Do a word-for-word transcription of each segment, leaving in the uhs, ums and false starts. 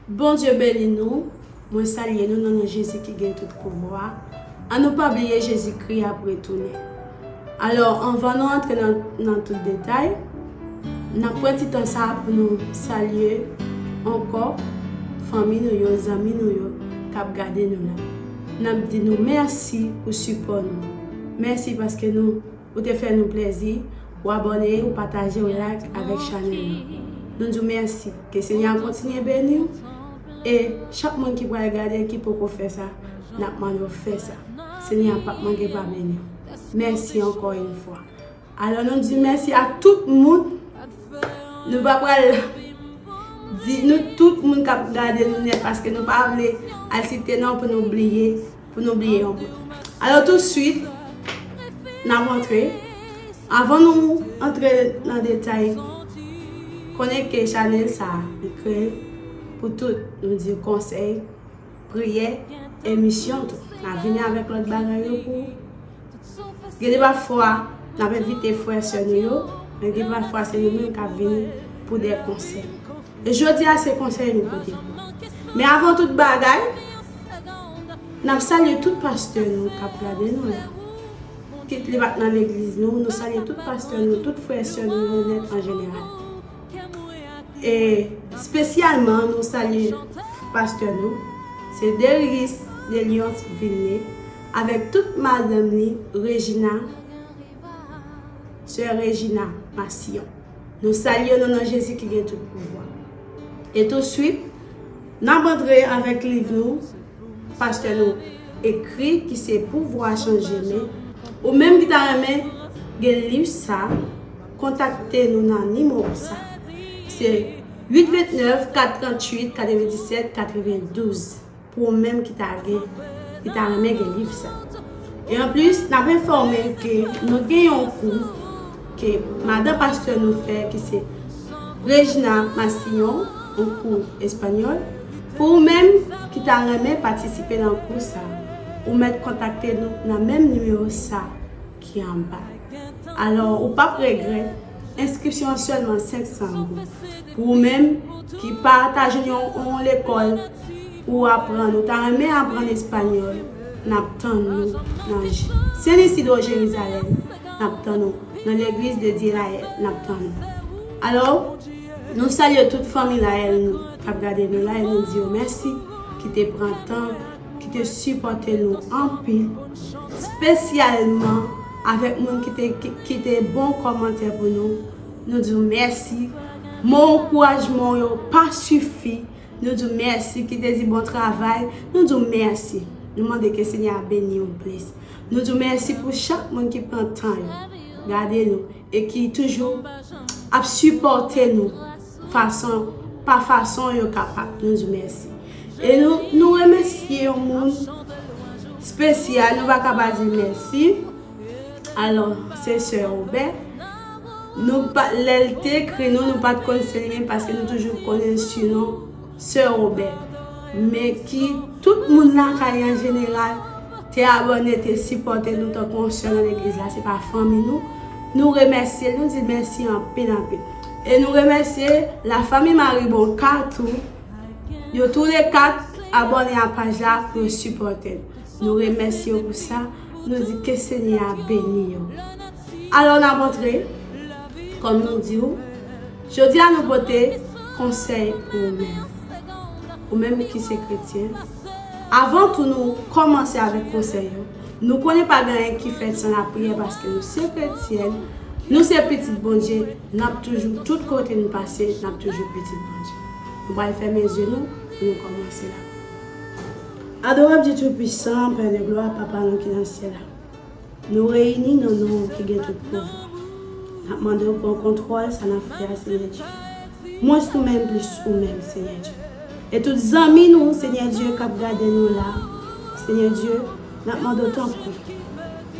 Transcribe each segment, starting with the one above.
Bondye beni nou. Mwen salye nou nan non Jezi ki gen tout pouvwa. Ann nou pa bliye Jezikri ap retounen. Alò, anvan nou antre nan, nan tout detay, n ap pran ti tan sa a pou nou salye ankò fanmi nou yo, zanmi nou yo k ap gade nou la. N ap di nou mèsi pou sipò nou. Mèsi paske nou, ou te fè nou plèzi, ou abòne, ou pataje, ou like avèk chanèl la. Nou di w mèsi. Ke Senyè a kontinye beni w. E chak moun ki pral gade, ki poko fè sa, n ap mande w fè sa. Senyè a p ap manke pa beni w. Mèsi ankò yon fwa. Alò, nou di mèsi a tout moun. Nou pa pral di nou tout moun k ap gade nou nèt, paske nou pa vle al site non pou nou bliye, pou nou bliye yon moun. Alò, tousuit, n ap antre. Anvan nou antre nan detay, konnen ke chanèl sa a, li kreye pou tout, nou di konsèy, priyè, emisyon tou. N a vini avèk lòt bagay yo pou ou. Gen de pafwa, n ap envite frè sè nou yo, men gen pafwa se nou menm k ap vini pou de konsèy. E jodi a, se konsèy nou pote pou ou. Men avan tout bagay, n ap salye tout pastè nou k ap gade nou la. Kit li pa t nan legliz nou, nou salye tout pastè nou, tout frè sè nou yo nèt an jeneral. E espesyalman, nou salye pastè nou, se Deris Delions Vilne, avèk tout madanm li, Regina, sè Regina Massillon. Nou salye w nan non Jezi ki gen tout pouvwa. E tousuit, n ap antre avèk liv nou, pastè nou ekri, ki se Pouvwa Chanje Men. Ou menm ki ta renmen gen liv sa, kontakte nou nan nimewo sa. Se uit vennèf, kat tranntuit, katrevendisèt, katrevendouz. Pou ou menm ki ta gen, ki ta renmen gen liv sa. E anplis, n ap enfòme ke nou gen yon kou ke madan pastè nou fè, ki se Regina Massillon, yon kou espanyòl. Pou ou menm ki ta renmen patisipe nan kou sa, ou mèt kontakte nou nan menm nimewo sa ki anba. Alò, ou p ap regrèt, enskripsyon an sèlman senk san goud. Pou ou menm ki pa ta jwenn yon, yon lekòl pou w aprann, ou ta renmen aprann espanyòl, n ap tann nou nan J-, Sen Isidro Jerizalèm, n ap tann ou nan Legliz de Dye Layèl, n ap tann ou. Alò, nou salye tout fanmi Layèl nou k ap gade nou la e nou di yo mèsi ki te pran tan, ki te sipòte nou anpil, espesyalman avèk moun ki te, ki, ki te bon kòmantè pou nou. Nou di w mèsi. Mo ankourajman w yo pa sifi. Nou di w mèsi. Ki te di bon travay. Nou di w mèsi. Nou mande ke Senyè a beni w plis. Nou di w mèsi pou chak moun ki pran tan yo gade nou e ki toujou ap sipòte nou fason, pa fason yo kapab. Nou di w mèsi. E nou, nou remèsye yon moun espesyal, nou pa ka pa di mèsi. Alò, se sè Wobè. Nou pa, lè l te ekri nou, nou pa t konn se li menm paske nou toujou konnen l sou non sè Wobè. Men ki tout moun lakay an jeneral te abòne, te sipòte nou tankou yon sè nan legliz la, se pa fanmi nou. Nou remèsye l, nou di l mèsi anpil, anpil. E nou remèsye la fanmi Marie Bonka tou. Yo tou le kat abòne a paj la pou yo sipòte n. Nou remèsye yo pou sa. Nou di ke Senyè a beni yo. Alò, n ap antre, kòm nou di w, jodi a nou pote konsèy pou ou menm. Ou menm ki se kretyen. Avan tou nou kòmanse avèk konsèy yo, nou konnen pa gen anyen ki fèt san lapriyè paske nou se kretyèn, nou se pitit Bondye, n ap toujou, tout kote nou pase, n ap toujou pitit Bondye. Nou pral fèmen zye nou pou nou kòmanse la. Adorab Dye Toupisan, Pè de glwa, Papa nou ki nan syèl la. Nou reyini nan non w ki gen tout pouvwa. N ap mande w pran kontwòl sa n ap fè a, Senyè Dye. Mwens nou menm, plis ou menm, Senyè Dye. E tout zanmi nou, Senyè Dye, k ap gade nou la, Senyè Dye, n ap mande w tanpri,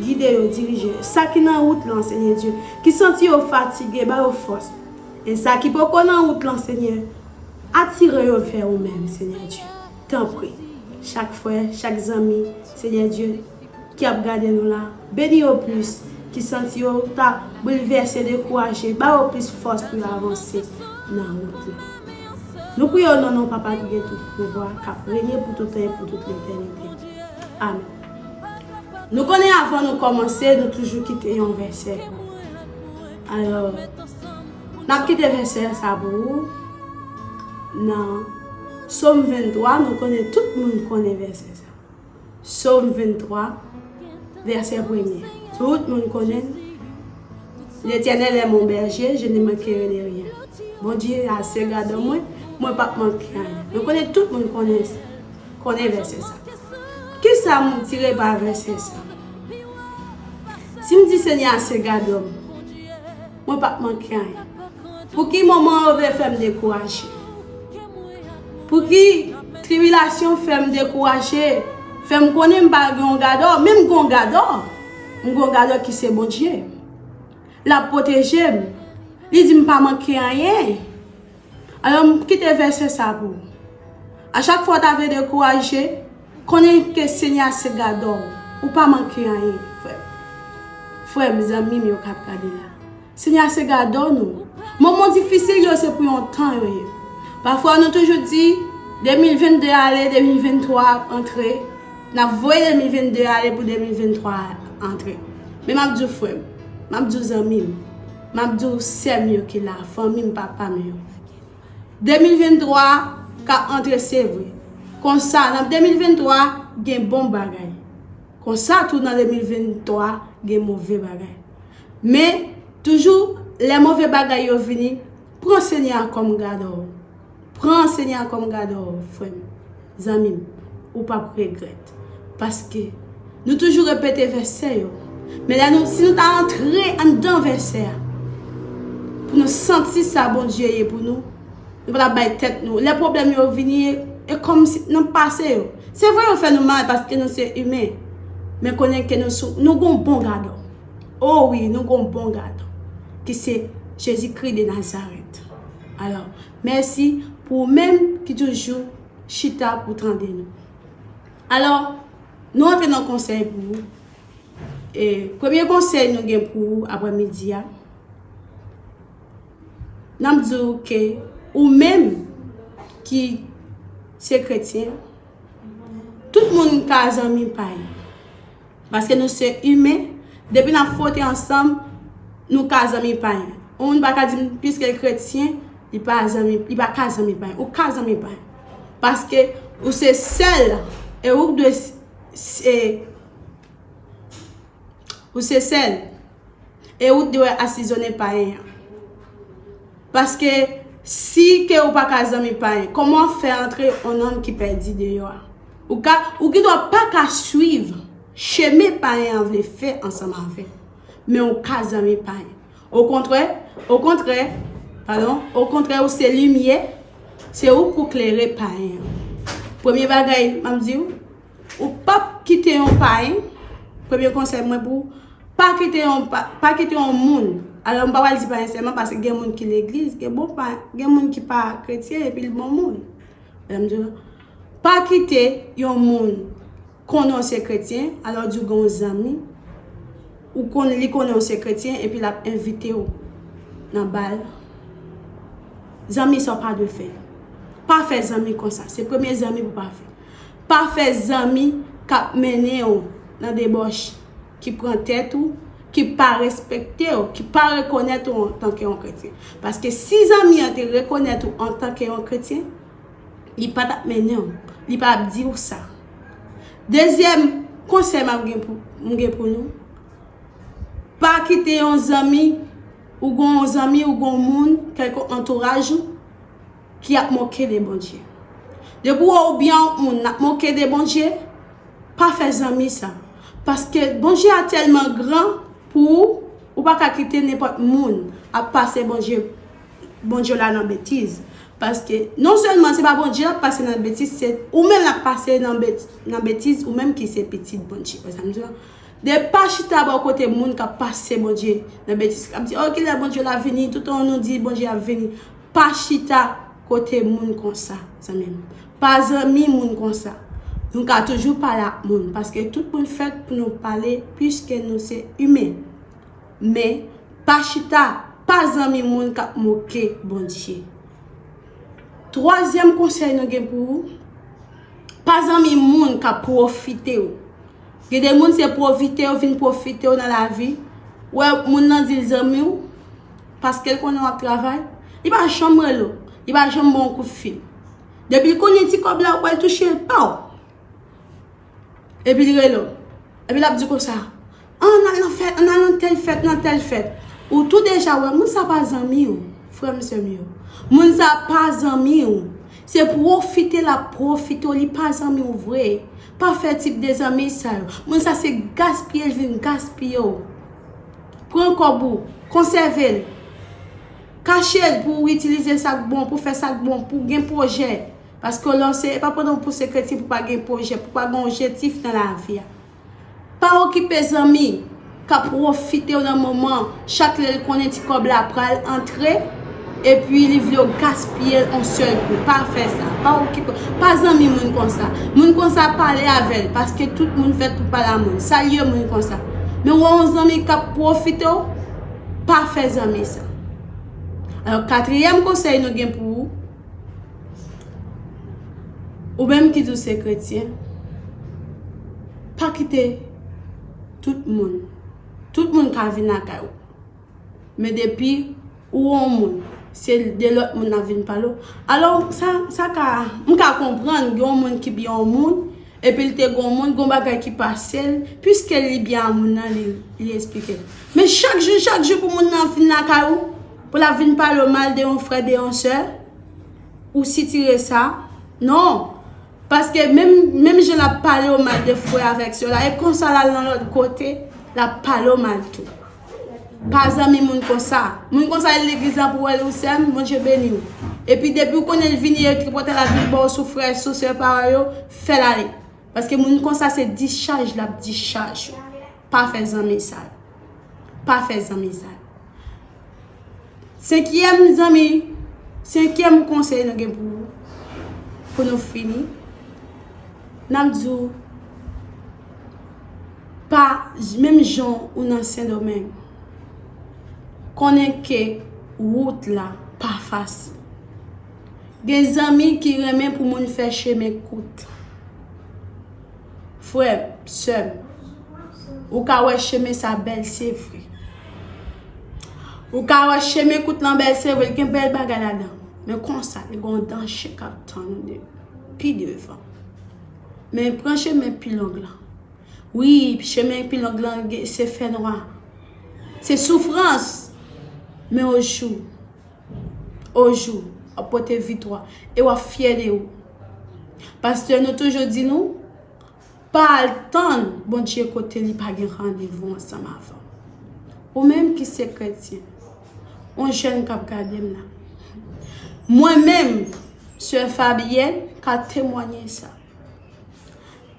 gide yo, dirije yo. Sa ki nan wout lan, Senyè Dye, ki santi yo fatige, ba yo fòs. E sa ki poko nan wout lan, Senyè, atire yo vè ou menm, Senyè Dye. Tanpri, chak frè, chak zanmi, Senyè Dye, ki ap gade nou la, beni yo plis, ki santi yo ta boulvèse, dekouraje, ba yo plis fòs pou yo avanse nan wout la. Nou priye o non non Papa ki gen tout pouvwa, k ap renye pou tout tan e pou tout letènite. Amèn. Nou konnen avan nou kòmanse, nou toujou kite yon vèsè. Alò, n ap kite vèsè sa pou ou nan Sòm venntwa, nou konnen, tout moun konnen vèsè sa. Sòm venntwa, vèsè premye. Tout moun konnen l. L'Éternel est mon berger, je ne manquerai de rien. Bondye a se gadò mwen, mwen p ap manke anyen. Nou konnen, tout moun konnen, konnen vèsè sa. Kisa m tire pa vèsè sa? Si m di Senyè a se gadò m, mwen p ap manke anyen. Pou ki moman yo vle fè m dekouraje? Pou ki tribilasyon fè m dekouraje? Fè m konnen m pa gen yon gadò, men m gen yon gadò. M gen yon gadò ki se Bondye. L ap pwoteje m. Li di m pa manke anyen. Alò, m kite vèsè sa pou ou. A chak fwa w ta vle dekouraje, konnen ke Senyè a se gadò w. Ou pa manke anyen, frè m. Frè m, zanmi m yo k ap gade la. Senyè a se gadò nou. Moman difisil yo, se pou yon tan yo ye. Pafwa, nou toujou di, de mil venn de ale, de mil venn twa ap antre. N ap voye de mil venn de ale pou de mil venn twa antre. Men m ap di w, frè m, m ap di w, zanmi m, m ap di w, sè m yo ki la, fanmi m, papa m yo. De mil venn twa ka antre, se vre. Konsa, nan de mil venn twa, gen bon bagay. Konsa tou, nan de mil venn twa, gen move bagay. Men, toujou, lè move bagay yo vini, pran Senyè a kòm gadò w. Pran Senyè a kòm gadò w, frè m, zanmi m. Ou p ap regrèt. Paske nou toujou repete vèsè yo. Men lè nou, si nou ta antre anndan vèsè a, pou nou santi sa Bondye ye pou nou, nou pa t ap bay tèt nou. Lè pwoblèm yo vini, e, e kòmsi n ap pase yo. Se vre, yo fè nou mal paske nou se imen. Men konnen ke nou sou, nou gon bon gadò. O wi, nou gon bon gadò. Ki se Jezikri de Nazarèt. Alò, mèsi pou ou menm ki toujou chita pou tande nou. Alò, nou antre nan konsèy pou ou. E, premye konsèy nou gen pou ou aprè midi a, n ap di w ke ou menm ki se kretyen, tout moun ka zanmi pa yo. Paske nou se imen, depi n ap fwote ansanm, nou ka zanmi pa yo. Yon moun pa ka di m, piske l kretyen, li pa zanmi, li pa ka zanmi pa yo. Ou ka zanmi pa yo. Paske ou se sèl, e ou dwe s-, s-, e, ou se sèl. E ou dwe asizonnen payen an. Paske si ke ou pa ka zanmi payen, kòman w fè antre yon nonm ki pèdi deyò a? Ou ka, ou gendwa pa ka swiv chemen payen an vle fè ansanm avè w. Men ou ka zanmi payen. Okontrè, okontrè, padon, okontrè, ou se limyè, se ou k pou klere payen an. Premye bagay, m ap di w, ou p ap kite yon payen, premye konsèy mwen pou ou, pa kite yon, pa, pa kite yon moun. Alò, m pa pral di payen sèlman, paske gen moun ki legliz, gen bon pa, gen moun ki pa kretyen, epi l bon moun. Sa m di w, pa kite yon moun konnen w se kretyen, alò di w gen yon zanmi, ou konn, li konnen w se kretyen, epi l ap envite w nan bal. Zanmi sa w pa dwe fè. Pa fè zanmi konsa. Se premye zanmi pou w pa fè. Pa fè zanmi k ap mennen w nan debòch, ki pran tèt ou, ki pa respekte w, ki pa rekonèt ou antanke yon kretyen. Paske si zanmi an te rekonèt ou antanke yon kretyen, li pa t ap mennen w, li pa ap di w sa. Dezyèm konsèy m ap gen pou, m gen pou nou, pa kite yon zanmi, ou gen yon zanmi, ou gen yon moun, kèlkonk antouraj ou, ki ap moke de Bondye. Depi w wè oubyen yon moun ap moke de Bondye, pa fè zanmi sa. Paske Bondye a tèlman gran pou ou, ou pa ka kite nenpòt moun ap pase Bondye, Bondye w la nan betiz. Paske non sèlman se pa Bondye l ap pase nan betiz, se ou menm l ap pase nan bet-, nan betiz, ou menm ki se pitit Bondye. Wè sa m di w? De pa chita bò kote moun k ap pase Bondye nan betiz, k ap di, "O, kilè Bondye w la vini?" Toutan nou di Bondye ap vini. Pa chita kote moun konsa, zanmi m. Pa zanmi moun konsa. Nou ka toujou pale ak moun, paske tout moun fèt pou nou pale, piske nou se imen. Men, pa chita, pa zanmi moun k ap moke Bondye. Twazyèm konsèy nou gen pou ou, pa zanmi moun k ap pwofite w. Gen de moun se pwofite w, vin pwofite w nan lavi. Ou wè moun nan di l zanmi w, paske l konnen w ap travay, li pa janm rele w, li pa janm ba w yon kout fil. Depi l konnen ti kòb la, ou pral touche l, paw. Epi li rele w. Epi l ap di konsa, "An, n al nan fèt, an, n al nan tèl fèt, nan tèl fèt." Ou tou deja wè, moun sa pa zanmi w, frè m, sè m yo. Moun sa pa zanmi w. Se pwofite l ap pwofite w, li pa zanmi w vre. Pa fè tip de zanmi sa yo. Moun sa se gaspiye l vin gaspiye w. Pran kòb ou, konsève l. Kache l pou w itilize sa k bon, pou w fè sa k bon, pou w gen pwojè. Paske w lanse, e pa pandan w pou se kretyen pou w pa gen pwojè, pou w pa gen objektif nan lavi a. Pa okipe zanmi k ap pwofite w nan moman, chak lè l konnen ti kòb la pral antre, epi li vle w gaspiye l yon sèl kou. Pa fè sa. Pa okipe, pa zanmi moun konsa. Moun konsa, pale avè l, paske tout moun fèt pou pale a moun. Salye moun konsa. Men w wè yon zanmi k ap pwofite w, pa fè zanmi sa. Alò, katriyèm konsèy nou gen pou ou, ou menm ki di w se kretyen, pa kite tout moun, tout moun ka vin lakay ou. Men depi ou yon moun, se de lòt moun ap vin pale w. Alò, sa, sa ka, m ka konprann, gen yon moun ki byen yon moun, epi l te gen yon moun, gen yon bagay ki pase l, piske li byen a moun nan, li, li esplike l. Men chak jou, chak jou pou moun nan vin lakay ou, pou l ap vin pale w mal de yon frè, de yon sè, ou sitire sa? Non. Paske menm, menm jan l ap pale w mal de frè avèk sè la, e konsa l al nan lòt kote, l ap pale w mal tou. Pa zanmi moun konsa. Moun konsa, al legliz la pou w wè l, ou sè m, Bondye beni w. Epi depi w konnen l vini, e tripotay la vin ba w sou frè, sou sè pa w yo, fè l ale. Paske moun konsa se dischaj l ap dischaj ou. Pa fè zanmi sa yo. Pa fè zanmi sa yo. Senkyèm zanmi, senkyèm konsèy nou gen pou ou, pou nou fini, n ap di w, pa, menm jan ou nan Sendomeng, konnen ke wout la pa fasil. Gen zanmi ki renmen pou moun fè chemen kout. Frè m, sè m, ou ka wè chemen sa bèl, se vre. Ou ka wè chemen kout lan bèl, se vre, li gen bèl bagay ladan. Men konsa, li gen yon danje k ap tann ou de, pi devan. Men pran chemen pi long lan. Wi, chemen pi long lan, se fènwa. Se soufrans. Men yon jou, yon jou, w ap pote viktwa. E w ap fyè de ou. Pastè nou toujou di nou, pa al tann Bondye kote li pa gen randevou ansanm avè w. Ou menm ki se kretyen, yon jèn k ap gade m la. Mwen menm, sè Fabienne ka temwanye sa.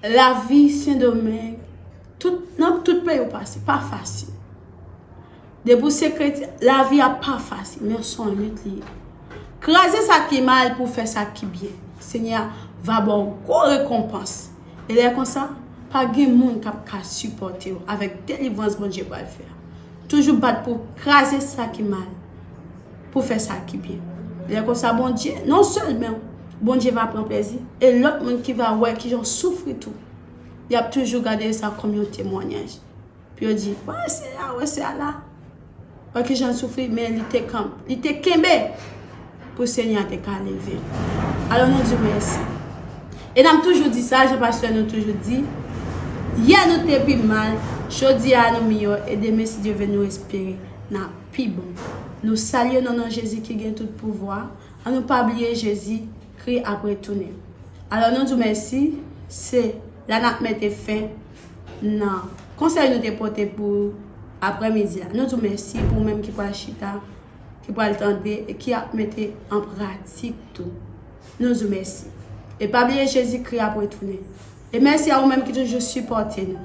Lavi Sendomeng, tout, nan tout peyi w pase, pa fasil. Depi w se kretyen, lavi a pa fasil, men se yon lit li ye. Kraze sa ki mal pou w fè sa ki byen. Senyè a va ba w gwo rekonpans. E lè konsa, pa gen moun k ap ka sipòte w avèk delivrans Bondye pral fè a. Toujou bat pou w kraze sa ki mal, pou w fè sa ki byen. Lè konsa, Bondye, non sèlman Bondye va pran plezi, e lòt moun ki va wè kijan w soufri tou, y ap toujou gade sa kòm yon temwanyaj. Pou yo di, "Wè sè a, wè sè a la. Wè kijan l soufri, men li te kanpe, li te kenbe pou Senyè a te ka leve l." Alò, nou di w mèsi. E n ap toujou di sa, jan pastè nou toujou di, yè nou te pi mal, jodi a nou miyò, e demen, si Dye vle, nou espere n ap pi bon. Nou salye w nan non Jezi ki gen tout pouvwa. Ann nou pa bliye Jezi, kri ap retounen. Alò, nou di w mèsi, se la n ap mete fen nan konsèy nou te pote pou aprèmidi a. Nou di w mèsi pou ou menm ki pral chita, ki pral tande e ki ap mete an pratik tou. Nou di w mèsi. E pa bliye Jezikri ap retounen. E mèsi a ou menm ki toujou sipòte nou.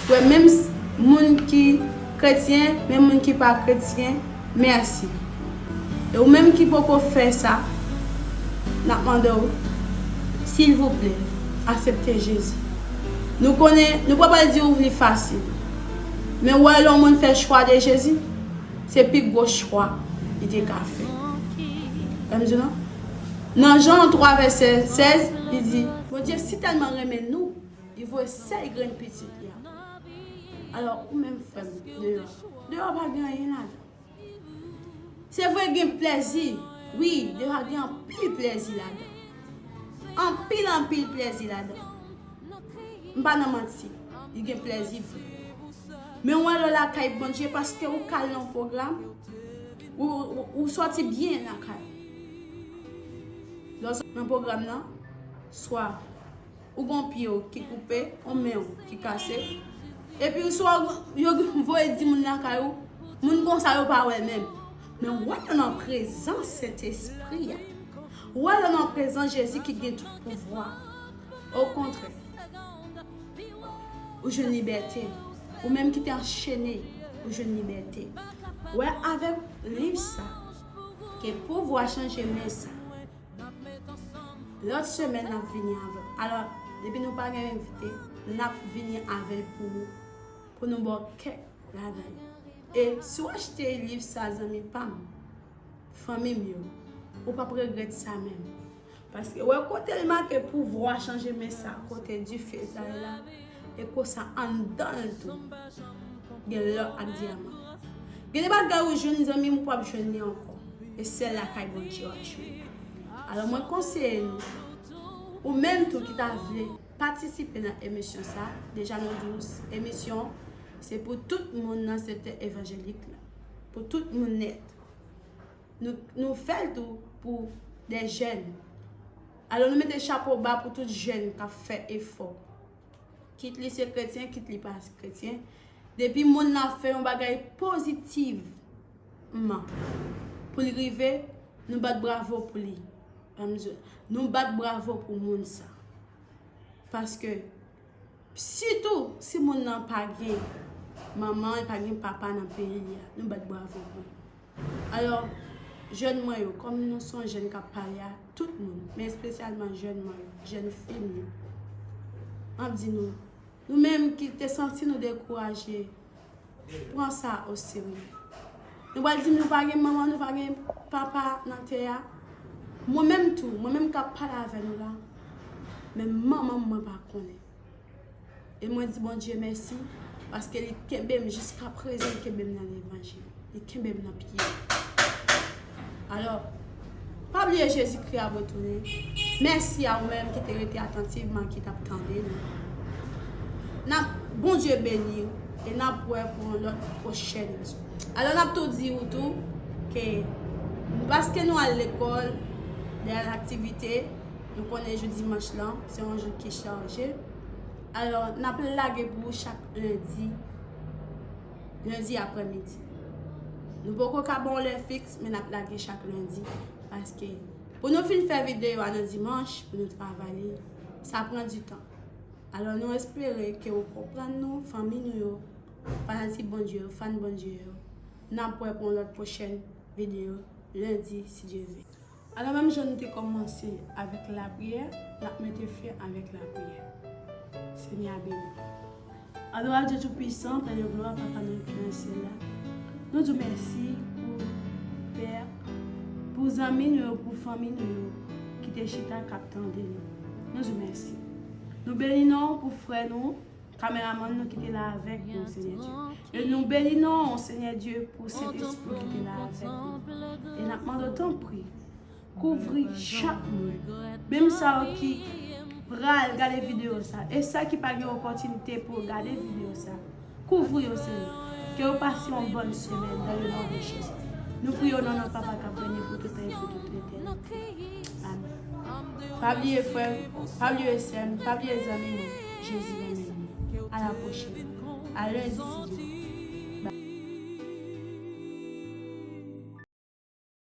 Frè, menm s-, moun ki kretyen, menm moun ki pa kretyen, mèsi. E ou menm ki poko fè sa, n ap mande w, silvouplè, aksepte Jezi. Nou konnen, nou pa pral di w li fasil. Men w wè lè yon moun fè chwa de Jezi, se pi gwo chwa li te ka fè. Sa m di w non? Nan Jan twa vèsè sèz, li di, Bondye si tèlman renmen nou, li voye sèl grenn pitit li a. Alò, ou menm frè m, deyò, deyò pa gen anyen ladan. Se vre gen plèzi, wi, deyò gen anpil plèzi ladan. Anpil, anpil plèzi ladan. M pa nan manti, li gen plèzi vre. Men w wè lè w lakay Bondye paske ou kal nan pwogram, ou, ou, ou sòti byen lakay. Lè w sòti nan pwogram nan, swa ou gon pye w ki koupe, yon men w ki kase, epi swa yo voye di moun lakay ou, moun konsa yo pa wè menm. Men w wè lè w nan prezans Sentespri a, w wè lè w nan prezans Jezi ki gen tout pouvwa. Okontrè, ou jwenn libète. Ou menm ki te anchene, ou jwenn libète. Wè, avèk liv sa, ke pouvwa chanje men sa. Lòt semèn, n ap vini avè l. Alò, depi nou pa gen envite, n ap vini avè l pou ou, pou nou ba w kèk ladan l. E si w achte liv sa, zanmi pa m, fanmi m yo, ou p ap regrèt sa menm. Paske wè kote l make pouvwa chanje men sa, kote dife sa ye la, e konsa anndan l tou, gen lò ak dyaman. Gen de bagay ou jwenn, zanmi m, ou p ap jwenn li ankò. E sèl lakay Bondye w ap jwenn. Alò, mwen konseye nou, ou menm tou ki ta vle patisipe nan emisyon sa, deja nou di w emisyon se pou tout moun nan sektè evanjelik la, pou tout moun nèt. Nou, nou fè l tou pou de jèn. Alò, nou mete chapo ba pou tout jèn k ap fè efò. Kit li se kretyen, kit li pa kretyen. Depi moun nan ap fè yon bagay pozitivman pou li rive, nou bat bravo pou li. Nou bat bravo pou moun sa. Paske sitou si moun nan pa gen manman, li pa gen papa nan peyi li a, nou bat bravo pou li. Alò, jèn mwen yo, kòm nou se yon jèn k ap pale a tout moun, men espesyalman jèn mwen yo, jèn fi m yo, m ap di nou, nou menm ki te santi nou dekouraje, pran sa oserye. Nou pral di m nou pa gen manman, nou pa gen papa nan tè a. Mwen menm tou, mwen menm k ap pale avè nou la, men manman m mwen pa konnen. E mwen di Bondye mèsi, paske li kenbe m jiska prezan, li kenbe m nan levanjil. Li kenbe m nan pye. Alò, pa bliye Jezikri ap retounen. Mèsi a ou menm ki te rete atantivman, ki t ap tande nou. N ap, Bondye beni w, e n ap wè pou yon lòt pwochèn. Alò, n ap tou di ou tou ke paske nou al lekòl, de aktivite, nou konnen jou dimanch lan, se yon jou ki chaje. Alò, n ap lage pou ou chak lendi, lendi aprèmidi. Nou poko ka ba w lè fiks, men n ap lage chak lendi. Paske pou nou fin fè videyo a nan dimanch, pou nou travay li, sa pran di tan. Alò, nou espere ke w konprann nou, fanmi nou yo, fanatik Bondye yo, fan Bondye yo. N ap wè pou yon lòt pwochèn videyo, lendi, si Dye vle. Alò, menm jan nou te kòmanse avèk lapriyè, n ap mete fen avèk lapriyè. Senyè a beni. Adore Dieu Tout-Puissant, Père de gloire, Papa nou ki nan syèl la. Nou di w mèsi pou pè, pou zanmi nou yo, pou fanmi nou yo ki te chita k ap tande nou. Nou di w mèsi. Nou beni non w pou frè nou, kameramann nou ki te la avèk nou, Senyè Dye. E nou beni non w, Senyè Dye, pou Sentespri ki te la avèk nou. E n ap mande w, tanpri, kouvri chak moun, menm sa yo ki pral gade videyo sa, e sa ki pa gen opòtinite pou yo gade videyo sa. Kouvri yo, Senyè. Ke yo pase yon bòn semèn dans le nom de Jésus. Nou priye o non nan Papa k ap règne pou tout tan e pou tout letènite. Amèn. Pa bliye frè m, pa bliye sè m, pa bliye zanmi m, Jezi renmen nou. A la pwochèn. A lendi, si Dye vle.